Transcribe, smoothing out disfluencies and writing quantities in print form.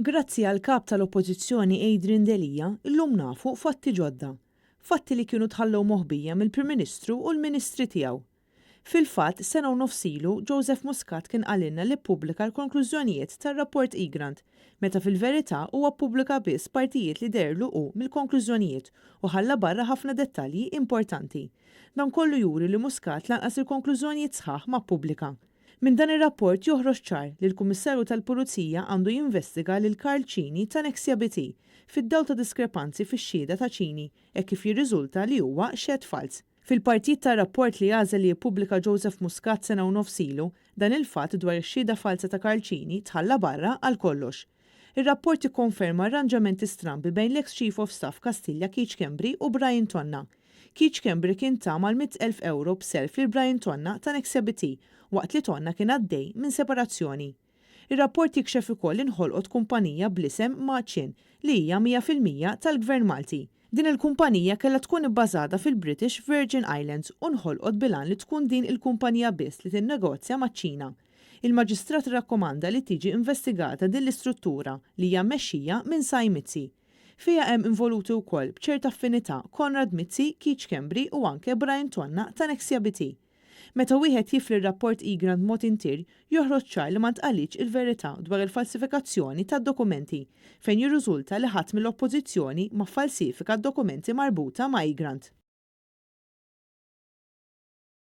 Grazzi għall-Kap tal-Oppożizzjoni Adrian Delia, illum nafu fatti ġodda. Fatti li kienu tħallew moħbija mill-Prim Ministru u l-Ministri tiegħu. Fil-fatt, sena u nofs ilu, Joseph Muscat kien qalilna li ppubblika l-konklużjonijiet tar-rapport Egrant, meta fil-verità huwa ppubblika biss partijiet li deherlu hu mill-konklużjonijiet u ħalla barra ħafna dettalji importanti. Dan kollu juri li Muscat lanqas il-konklużjonijiet sħaħ ma ppubblika. Minn dan ir-rapport joħroġ ċar li l-Kummissarju tal-Pulizija għandu jinvestiga lil Karl Cini ta' Nexia BT fid-dawl ta' diskrepanzi fix-xhieda ta' Cini hekk kif jirriżulta li huwa xehed falz. Fil-partijiet tar-rapport li għażel li jippubblika Joseph Muscat sena u nofs ilu, dan il-fatt dwar ix-xhieda falza ta' Karl Cini tħalla barra għal kollox. Ir-rapport jikkonferma arranġamenti strambi bejn l-eks Chief of Staff Kastilja Keith Schembri u Brian Tonna. Keith Schembri kien ta mal-100,000 ewro b'self lil Brian Tonna ta' Nexia BT waqt li Tonna kien għaddej minn separazzjoni. Ir-rapport jikxef ukoll li nħolqot kumpanija bl-isem Ma Chin li hija 100% tal-Gvern Malti. Din il-kumpanija kellha tkun ibbażata fil-British Virgin Islands u nħolqot bil-għan li tkun din il-kumpanija biss li tinnegozja maċ-Ċina. Il-Maġistrat irrakkomanda li tiġi investigata din l-istruttura li hija mmexxija minn Sai Mizzi. Fiha hemm involuti wkoll b'ċerta affinità Konrad Mizzi, Keith Schembri u anke Brian Tonna ta' Nexia BT. Meta wieħed jifli r-rapport Egrant b'mod intier, joħroġ ċar li ma ntqalitx il-verità dwar il-falsifikazzjoni tad-dokumenti, fejn jirriżulta li ħadd mill-Oppożizzjoni ma ffalsifika d-dokumenti marbuta ma' Egrant.